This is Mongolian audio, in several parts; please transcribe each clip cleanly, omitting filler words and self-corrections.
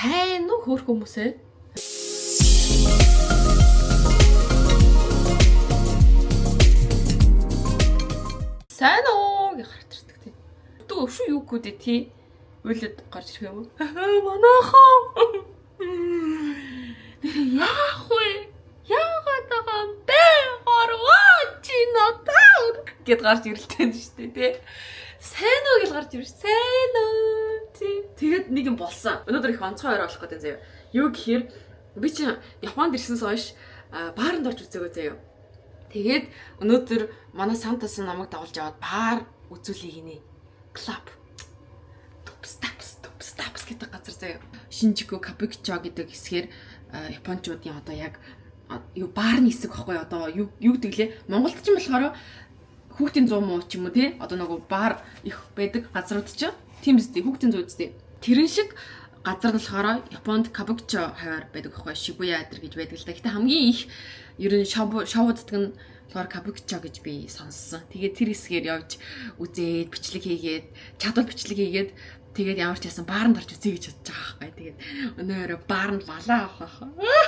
Сайн уу хөөх хүмүүсээ? Сайн уу гэж гарч ирдэг тий. Дүү өвшүү юу гүдэ тий. Уйлаад гарч ирэх юм уу? Манайхан. Яах вэ? Яагаад байгаа юм бэ? Хорвоо чи надаа гэд гарч ирэлтэй нь шүү дээ тий. Сайн уу гэж гарч ирж сайн уу тий. Тэгээд нэг юм болсон. Өнөөдөр их онцгой орой болох гэдэг заяа. Юу гэхээр би чинь Японд ирсэнс хойш бааранд орж үзээгүй заяа. Тэгээд өнөөдөр манай Сантас намайг дагуулж яваад баар үзүүлье гинэ. Клуб. Тупс тапс тупс тапс гэдэг газар заяа. Шинжику Кабукичо гэдэг хэсгээр японочдын одоо яг юу баарны хэсэг байхгүй одоо юу юу гэдэг лээ. Монголд ч юм болохоор хүүхдийн зуу муу ч юм уу те одоо нөгөө бар их байдаг газрууд ч тийм үстэй хүүхдийн зуу үстэй. Тэрэн шиг газар нь болохоор Японд Кабукичо хаваар байдаг байхгүй Шибуя адэр гэж байдаг л да. Гэтэ хамгийн их ер нь шоуддаг нь болохоор Кабукичо гэж би сонссон. Тэгээд тэр хэсгээр явж үзээд бичлэг хийгээд чадвал бичлэг хийгээд тэгээд ямар ч ясан бааранд орж үзье гэж бодож байгаа байхгүй. Тэгээд өнөө өрөө бааранд балаа авах байх.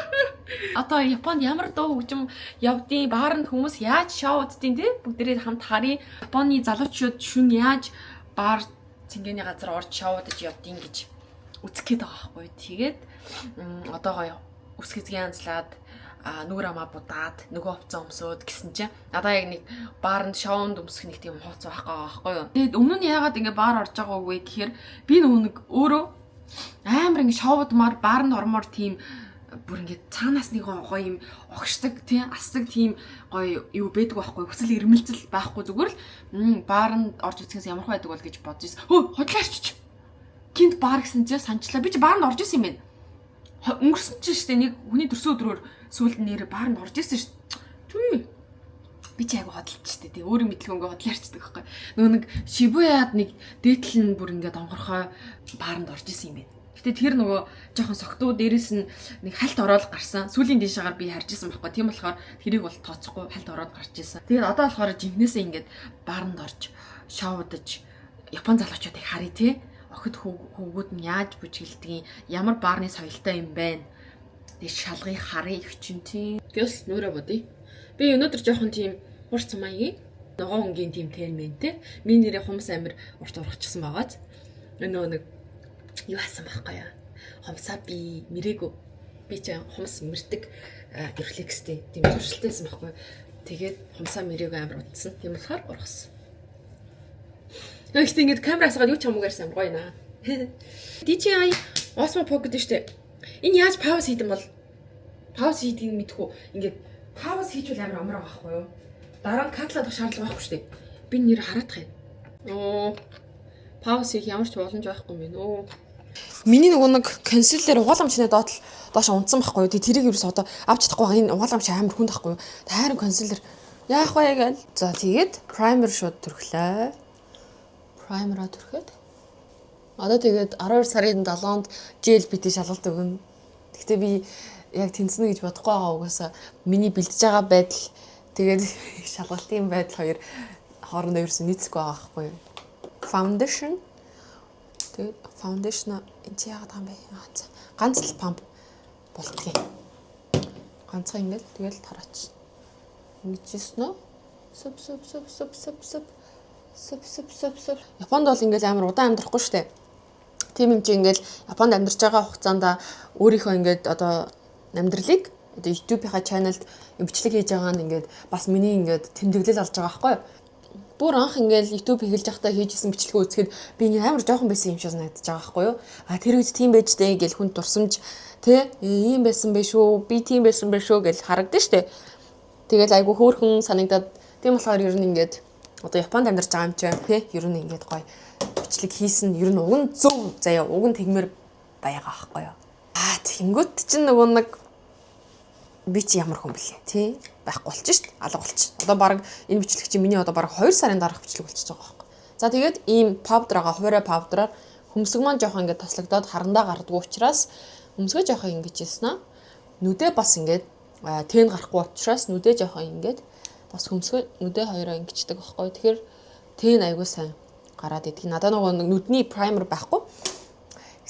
Одоо Японд ямар дуу хөгжим явдیں۔ Бааранд хүмүүс яаж шоуддیں те бүгдээрээ хамт харъя. Японы залуучууд шүн яаж баар цэнгэний газар орж шоудаж явдیں гэж үзэх гээд байгаа байхгүй. Тэгээд одоо гоё үс гэзгийн анзлаад нүүр амаа будаад нөгөө хувцас өмсөөд гэсэн чинь надаа яг нэг бааранд шоунд өмсөх нэг тийм хувцас байхгүй байгаа байхгүй юу. Тэгээд өмнө нь яагаад ингэ баар орж байгаа вэ гэхээр би нөгөө нэг өөрөө амар ингэ шоудмаар бааранд ормоор тийм бүр ингэ цаанаас нэг гоё юм огшдаг тий асдаг тийм гоё юу байдаг байхгүй хүсэл эрмэлзэл байхгүй зүгээр л бааранд орж үзэхээс ямар байдаг бол гэж бодож ирсэн. Хөө худлаарч. Гинт баар гэсэн чинь санчлаа. Би чи бааранд орж исэн юм байна. Өнгөрсөн чинь штэ нэг хүний төрсөн өдрөөр сүүлд нэр бааранд орж исэн штэ. Тү. Би чи айгу хөдөлж штэ тий өөрийн мэдлэг өнгө хөдлөөрчдөг байхгүй. Нөгөө нэг Шибуяд нэг дээдл нь бүр ингээд онгорхой бааранд орж исэн юм байна. Гэтэ тэр нөгөө жоохон согтуу дээрэс нь нэг хальт ороод гарсан. Сүүлийн дээшээгээр би харж исэн байхгүй. Тийм болохоор тэрийг бол тооцохгүй хальт ороод гарч исэн. Тэгээд одоо болохоор жинхнээсээ ингээд бааранд орж шоудаж Япон залуучуудыг харъя тий. Охид хүүгүүд нь яаж бүжгэлдгийг, ямар баарны соёлтой юм бэ? Тэгээд шалгыг харъя их чинь тий. Тэгээс нүрэ бодъё. Би өнөөдөр жоохон тийм хурц маягийн ногоон өнгийн тийм тэн мэн те. Миний нэрээ хумс амир урт ургачсан байгааз. Нөгөө нэг юу хасан байхгүй яа. Хумсаа би мэрээгүй. Би ч хумс мэрдэг рефлекстэй тийм зуршилтайсэн байхгүй. Тэгээд хумсаа мэрээгүй амар удсан. Тийм болохоор ургасан. Гэхдээ ингээд камер асгаад юу ч хамаагүй амар гоё наа. DJI Osmo Pocket шүү дээ. Энэ яаж пауз хийдэм бол пауз хийдгийг мэдхүү. Ингээд пауз хийчихвэл амар амар байгаа байхгүй юу? Дараа нь катлаад шаардлага байхгүй шүү дээ. Би нэр хараадах юм. Оо. Пауз хийх ямар ч боломж байхгүй юм байна. Оо. Миний нөгөө нэг concealer угаалгамчны доотлол доош унтсан байхгүй юу. Тэрийг ерөөс одоо авч чадахгүй байгаа. Энэ угаалгамч амар хүнд байхгүй юу. Тайран concealer яах вэ гээл. За тэгээд primer шууд түрхлээ. Primer-а түрхэд. Одоо тэгээд 12 сарын 7-нд JLPT шалгалт өгнө. Гэхдээ би яг тэнцэнэ гэж бодохгүй байгаа угаасаа миний бэлдэж байгаа байдал тэгээд шалгалтын байдал хоёр хоорондоо ерөөсөө нийцэхгүй байгаа байхгүй юу. Foundation. Тэгээд foundation энэ чи яагаад байгаа юм бэ? Аа за. Ганц л pump болтгийг. Ганцхан ингээл тэгэл тараач. Ингэж ийсэн үү? Суп суп суп суп суп суп суп суп суп суп. Японд бол ингээл амар удаан амьдрахгүй шүү дээ. Тийм юм чи ингээл Японд амьдарч байгаа хугацаанд өөрийнхөө ингээд одоо амьдралыг одоо YouTube-ийнхаа channel-д бичлэг хийж байгаа нь ингээд бас миний ингээд тэмдэглэл олж байгаа байхгүй юу? Бүр анх ингээл YouTube эхэлж байхдаа хийжсэн бичлэгээ үзэхэд би ингээд амар жоохон байсан юм шиг санагдаж байгаа байхгүй юу? А тэр үед тийм байж дээ гэл хүн дурсамж тэ ийм байсан байх шүү, би тийм байсан байх шүү гэл харагдана шүү дээ. Тэгэл айгу хөөрхөн санагдаад тийм болохоор ер нь ингээд одоо Японд амьдарч байгаа юм чинь тэ ер нь ингээд гоё бичлэг хийсэн ер нь уг нь зөв заяа уг нь тэгмэр байгаа байхгүй юу? Аа тэнгүүт чинь нөгөө нэг би чи ямар хүн бэлээ тий байхгүй болчих шít алга болчих. Одоо баг энэ бичлэг чинь миний одоо баг 2 сарын дараах бичлэг болчихж байгаа байхгүй. За тэгээд ийм powder-ага хуваарай powder-аар хөмсөг маань жоохон ингээд таслагдаад харандаа гардггүй учраас хөмсгөө жоохон ингэж хийсэн аа. Нүдээ бас ингээд тэн гарахгүй учраас нүдээ жоохон ингээд бас хөмсгөө нүдээ хоёроо ингэчдэг байхгүй. Тэгэхээр тэн айгуу сайн гараад идэх. Надаа нөгөө нүдний primer байхгүй.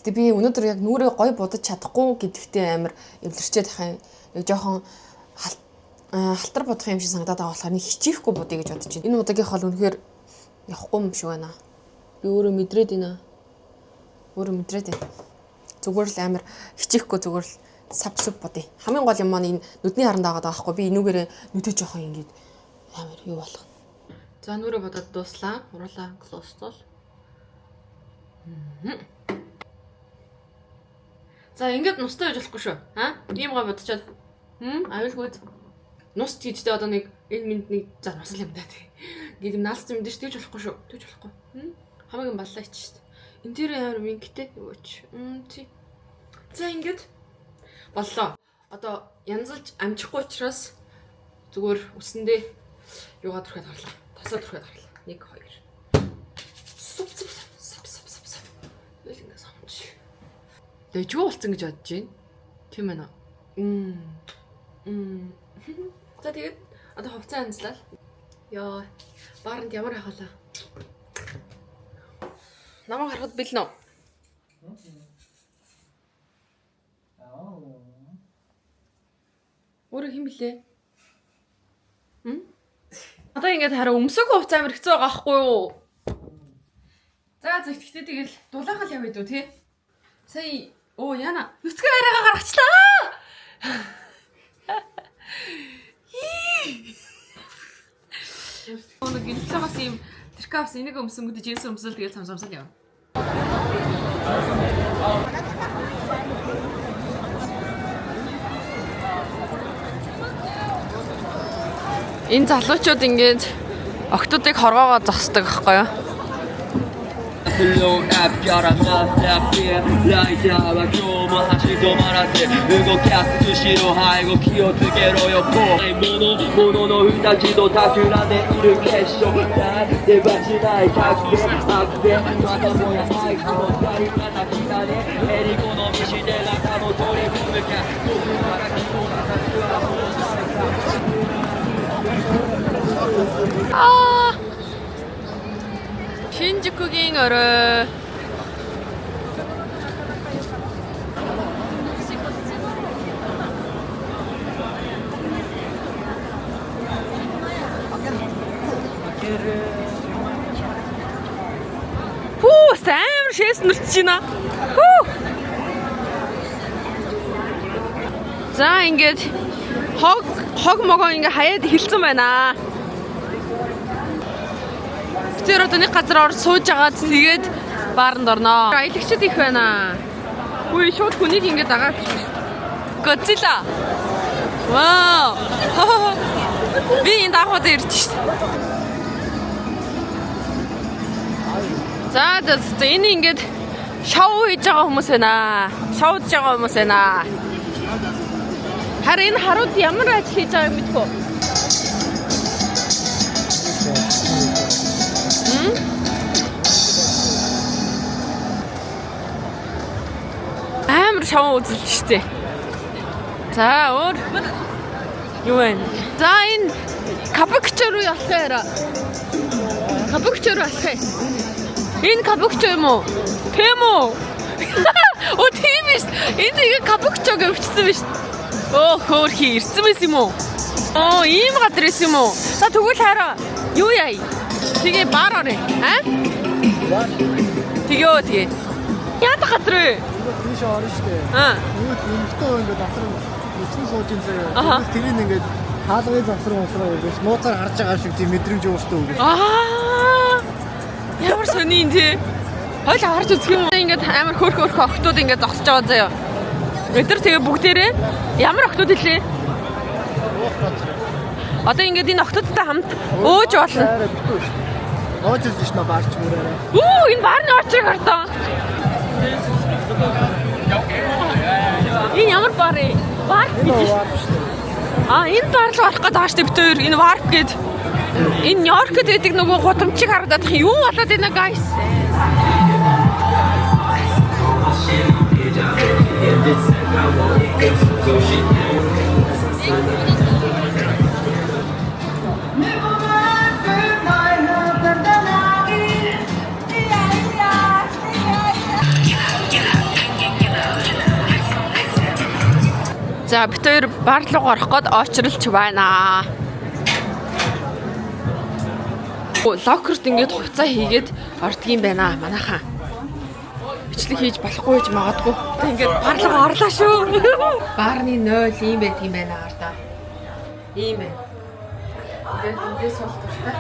Гэтэ би өнөөдөр яг нүрээ гой будаж чадахгүй гэдэгтээ амар эвлэрчээд ах юм. Яг жоохон халтар будах юм шиг санагдаад байгаа болохоор нэг хичээхгүй будъя гэж бодож байна. Энэ удаагийнх бол үнэхээр явахгүй юм шиг байна. Би өөрөө мэдрээд байна. Өөрөө мэдрээд байна. Зүгээр л амар хичээхгүй зүгээр л сав суп будъя. Хамгийн гол юм маань энэ нүдний харанд байгаа байхгүй. Би энүүгээрээ нүдэ жоохон ингэж амар юу болох. За нүрээ бодоод дууслаа. Уруулаа close тул. За ингээд нустай байж болохгүй шүү. Аа? Ийм гой бодчоод. Аюулгүй. Нус ч гэжтэй одоо нэг энэ минь нэг за нусал юм да тий. Ингээд юм наалцсан юм дэж тэгж болохгүй шүү. Тэгж болохгүй. Хамаг юм баллаа ич шүү. Энэ тэр амар мингтэй юу ч. Тий. За ингээд боллоо. Одоо янзалж амжихгүй учраас зүгээр үсэндээ юугаа түрхэд гарлаа. Тосоо түрхэд гарлаа. 1 2. Суп суп суп суп суп суп. Тэгэл ингээд сомч. Дэжгүй болсон гэж бодож байна. Тийм ээ. За тэгээд одоо хувцас янзлал. Йоо, бааранд ямар ахалаа. Намайг харахад бэлэн үү? Өөрөө хэн блэ? Одоо ингээд хараа өмсөг хувцас амар хэцүү байгаа байхгүй юу? За гэхдээ тэгэл дулаахан л явъя дүү тий. Сая оо яна нүцгэн хараагаа гаргачлаа. Нэг гинтлэгээс ийм тэркапс энийг өмсөнгөд джинс өмсөл тэгэл самсамсал яв. Энэ залуучууд ингээд октоодыг хоргоогоо зогсдог байхгүй юу? 아! 신주쿠긴 орой. Хүү, амар шээс нүртэж байна. Хүү. За ингээд хог хог могоо ингээ хаяад эхэлсэн байна. Тэр одоо нэг газар орж сууж агаад тэгээд бааранд орноо. Аялагчд их байна. Үгүй шууд хүнийг ингээд дагаад авчих шүү дээ. Годзилла. Вау. Би энд анх удаа ирж шүү дээ. За за за энэ ингээд шоу хийж байгаа хүмүүс байна. Шоудж байгаа хүмүүс байна. Харин энэ харууд ямар ажил хийж байгааг мэдгүй. Амар шоу үзэлж штэ. За өөр юу вэ? За энэ кабукчо руу явах яриа. Кабукчо руу явах. Энэ кабукчо юм уу? Тийм үү? Оо тийм биш. Энэ тэгээ кабукчо гэж бичсэн биш. Оо хөөрхий ирсэн байсан юм уу? Оо ийм газар байсан юм уу? За тэгвэл хараа юу яа? Тэгээ бар орё. А? Тэгээ тэгээ. Яадаг газар вэ? Тийш орно шүү дээ. Аа. Тэгвэл эмэгтэй хүн ингээд завсран нүцгэн сууж ин заяа. Аха. Тэгвэл тэрийг ингээд хаалгын завсран усраа өгөөс нууцаар харж байгаа шиг тийм мэдрэмж өөртөө өгөөс. Аа. Ямар сони юм те. Хойл харж үзэх юм уу? Ингээд амар хөөрх хөөрх охтууд ингээд зогсож байгаа заяа. Өдөр тэгээ бүгдээрээ ямар охтууд хэлээ? Одоо ингээд энэ охтуудтай хамт өөж болно. Арай битүү шүү дээ. Нууж ирж шнэ баарч мөрөөрэй. Үу энэ баарны очрыг хартаа. Энэ ямар бар вэ? Варп Энэ гэж. warp шүү дээ. А энэ бар л орох гээд байгаа шүү дээ бид хоёр. Энэ warp гээд. Энэ Нью-Йоркд байдаг нөгөө гудамжийг харагдаад их юу болоод байна guys? За бид хоёр бар руу орох гээд очролч байна. Locker т ингээд хувцас хийгээд ордгийм байна манайхаа. Бичлэг хийж болохгүй гэж магадгүй. Тэг ингээд бар руу орлоо шүү. Барны 0 ийм байдаг юм байна ардаа. Ийм байна. Ингээд эндээс бол дуртай.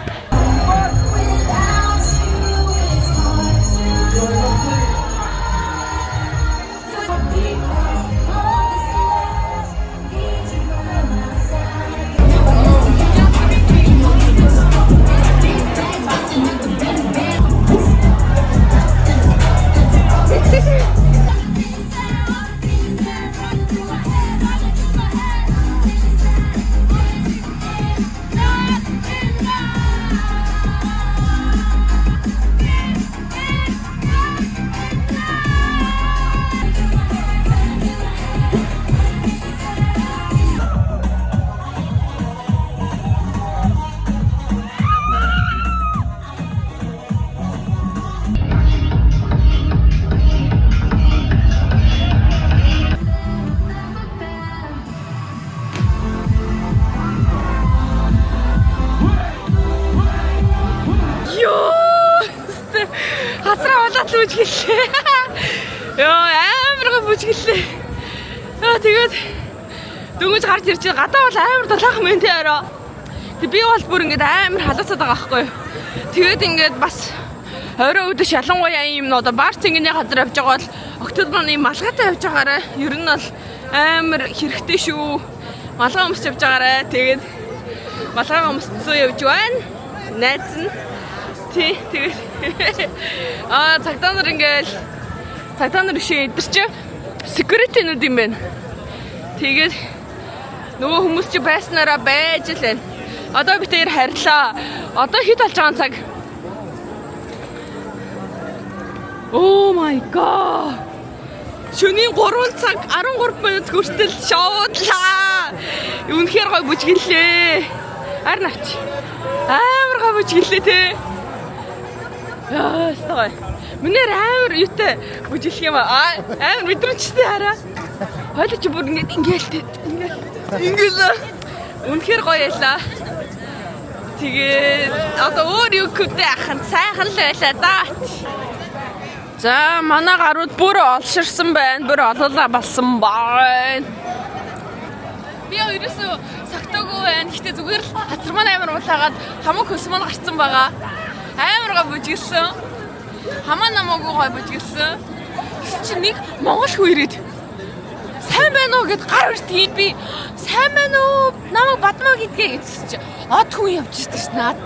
Йоо! Хасраа болоод л бүжгэлээ. Йоо, амар гоо бүжгэлээ. Аа тэгээд дөнгөж гарч ирж байгаа. Гадаа бол амар дулаахан мэн тий орой. Тэг би бол бүр ингээд амар халууцаад байгаа байхгүй юу. Тэгээд ингээд бас орой өдөш ялангуяа ийм одоо бар цэнгний газар явж байгаа бол октод маань ийм малгайтай явж байгаарай. Ер нь бол амар хэрэгтэй шүү. Малгай өмсч явж байгаарай. Тэгээд малгайгаа өмссөн явж байна. Найз нь тий тэгээд аа цагдаа нар ингээл цагдаа нар бишээ эдэр чи security-нүүд юм байна. Тэгээд нөгөө хүмүүс чи байснараа байж л байна. Одоо бид хоёр харьлаа. Одоо хэд болж байгаа цаг? Oh my god. Шөнийн 3 цаг 13 минут хүртэл шоудлаа. Үнэхээр гоё бүжгэлээ. Харин авч. Амар гоё бүжгэлээ те. Яа, ёстой. Минээр амар юутай бүжиглэх юм аа. Амар мэдрэмжтэй хараа. Хойлоо чи бүр ингээд ингээл те. Ингээл. Ингээл. Үнэхээр гоё ялаа. Тэгээд одоо өөр юу гэвдэ ахын сайхан л байлаа да. За манай гарууд бүр олширсан байна. Бүр олоолаа болсон байна. Би ерөөсөө согтоогүй байна. Гэхдээ зүгээр л хацар маань амар улаагаад хамаг хөлс маань гарцсан байгаа. Амар гой бүжгэлсэн. Хамаа намаагүй гой бүжгэлсэн. Тэгсэн чинь нэг монгол хүү ирээд сайн байна уу гэд гар хүртгийг би сайн байна уу намайг бадмаа гэдгээ гэсэн чи од хүн явж ирсэн ш наад.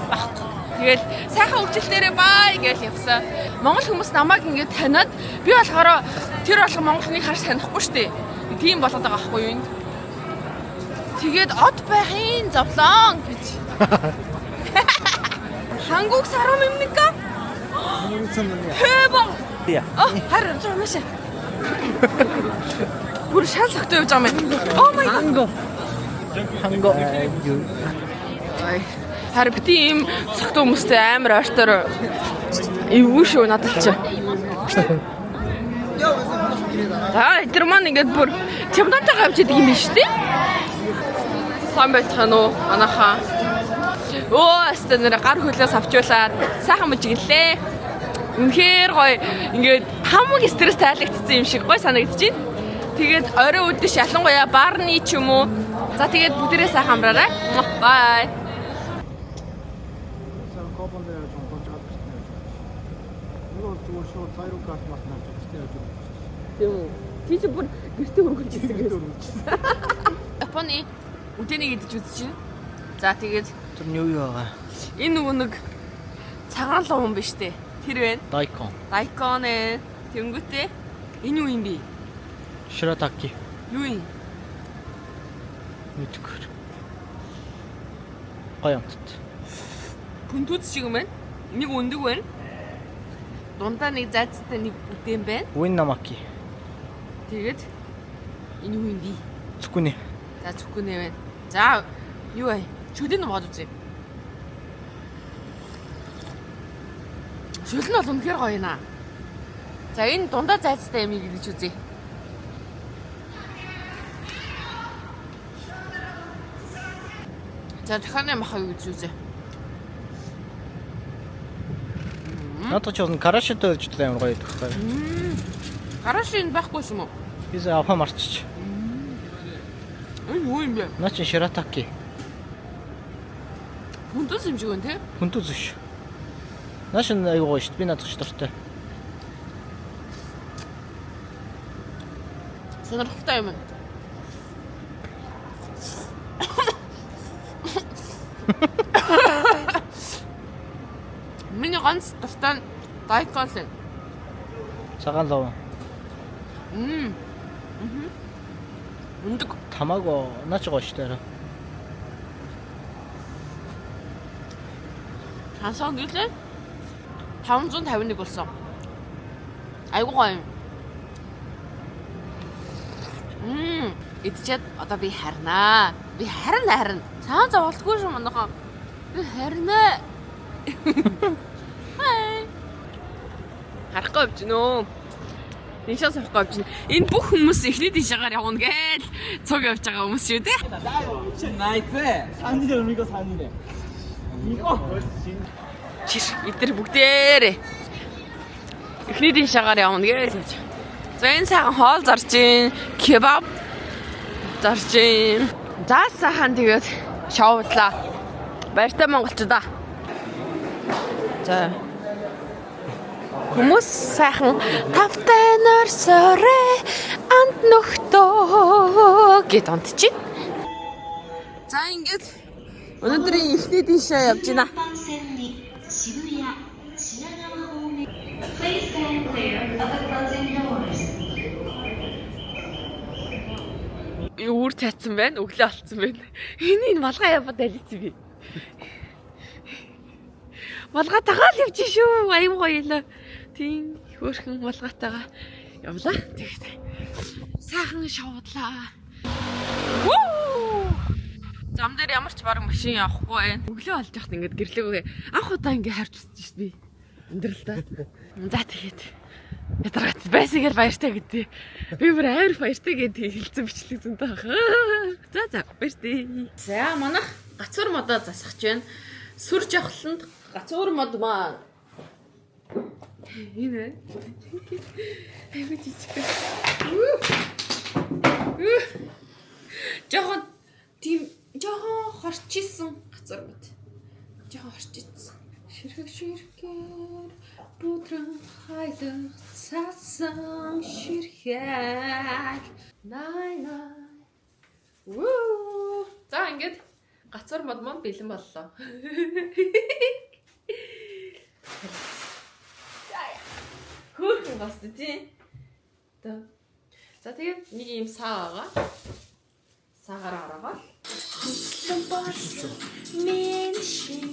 Баггүй. Тэгэл сайхан хөгжилтээрээ бай гэж явсан. Монгол хүмүүс намайг ингээд таниад би болохоор тэр болго монгол хүнийг харж танихгүй штэ. Тийм болоод байгаа байхгүй юу энд. Тэгээд од байхын зовлон гэж. 한국 사람입니까? 대박! 야. 어, харин жоо унашаа. Бүр шал согтуу явж байгаа юм байна. Oh my god. 한국. 한국. Харин бити ийм согтуу хүмүүстэй амар ойртоор эвгүй шүү надад чи. За тэр маань ингээд бүр чемодантайгаа явж идэг юм биш үү? Сайн байцгаана уу манайхаа. Өө өстө нэр гар хөлөөс авчуулаад сайхан бүжиглээ. Үнэхээр гоё ингээд хамаг стресс тайлагдсан юм шиг гоё санагдчихэв. Тэгээд орой үдэш ялангуяа барны ч юм уу. За тэгээд бүгдээрээ сайхан амраарай. Bye. Кобон дээр явж унтаж байгаа гэртээ явж байгаа. Нэг бол зүгээр шууд Цайруу карт март авч гэртээ явж байгаа. Тийм үү. Чи чи бүр гэртээ өргөж ирсэн гэж. Японы үдэнийг идэж үзчихэв. За тэгээд Тэр нь юу юу байгаа? энэ нөгөө нэг цагаан луван биш үү? Тэр байна. Дайкон. Дайкон ээ. Тэнгүүтээ энэ юу юм бэ? Ширатаки. Юу юм? Мэдгүй. Гоё амтд. Күнтүүц шиг юм байна. Нэг өндөг байна. Дундаа нэг зайцтай нэг үдэн байна. Вин намаки. Тэгээд энэ юу юм бэ? Цүкүнэ. За зүггүнэ байна. За юу вэ? Шүлэн бод үзье. Шүлэн нь бол үнэхээр гоё наа. За энэ дундаа зайцтай юм идэж үзье. За дахиад махыг үзүүзээ. Надад ч болно карашитай байж амар гоё идэх байхгүй. Гараш энэ байхгүй юм уу? Бис авах марччих. Энэ юу юм бэ? Наа чи ширатаки. Хүндүс юм шиг байна те? Хүндүз биш. Наа шин аюу гоё шүү дээ. Би надад ч дуртай. Сонирхолтой юм. Миний ганц дуртай нь дайкон л. Цагаан лав. Өндөг. Тамаго наа чи гоё шүү дээ. Хансаа гэлээ 551 болсон. Айгуу гоё юм. Идчихэд одоо би харнаа. Би харна харна. Цаан зовлтгүй шүү манайхан. Би харнаа. Хай. Харахгүй явж гинөө. Дэншээ суухгүй явж гин. Энэ бүх хүмүүс эхний дэншээгаар явна гээл цуг явж байгаа хүмүүс шүү дээ. 3일 이거 3일에. Чир эдгээр бүгдээрээ эхний дэншээгаар явна гээл явж. За энэ сайхан хоол зарж гин, кебаб зарж гин. За сайхан тэгээд шоудлаа. Баяртай монголчуудаа. За хүмүүс сайхан тавтай норсорэ ант нөхдөө гэд онтчих. За ингээд өнөөдрийн эхний дэншээ явж гинэ. 番線に渋谷、品川方面。Please stand clear of the closing doors. Үүр цайцсан байна. Өглөө алдсан байна. Энэ энэ малгай яваад алицсан би. Малгайтайгаа л явж шүү. Аюу гоё илээ. Тийм хөөрхөн малгайтайгаа явлаа. Тэгэхдээ сайхан шоудлаа. Вүү! Зам дээр ямар ч бараг машин явахгүй байна. Өглөө олж яхад ингээд гэрлээгөө анх удаа ингээд харж үзсэн шүү дээ. Амьдралдаа. За тэгээд ядаргаат байсан гэл баяртай гэдэг. Би бүр амар баяртай гэдэг хэлсэн бичлэг зөнтэй байх. За за баяртай. За манайх гацуур модоо засах гэж байна. Сүр жавхланд гацуур мод маань. Энэ ээ. Айгуу жижиг. Жохон тийм жохон хорчилсан гацуур мод. Жохон хорчилсан. Ширхэг ширхээр бүдрэн хайлах цасан ширхэг. Най най. Вүү. За ингээд гацуур мод маань бэлэн боллоо. Хөөрхөн бас тий. За тэгээд нэг юм саа байгаа. Саагаар ороогоо. Хүслэн болсон минь шин.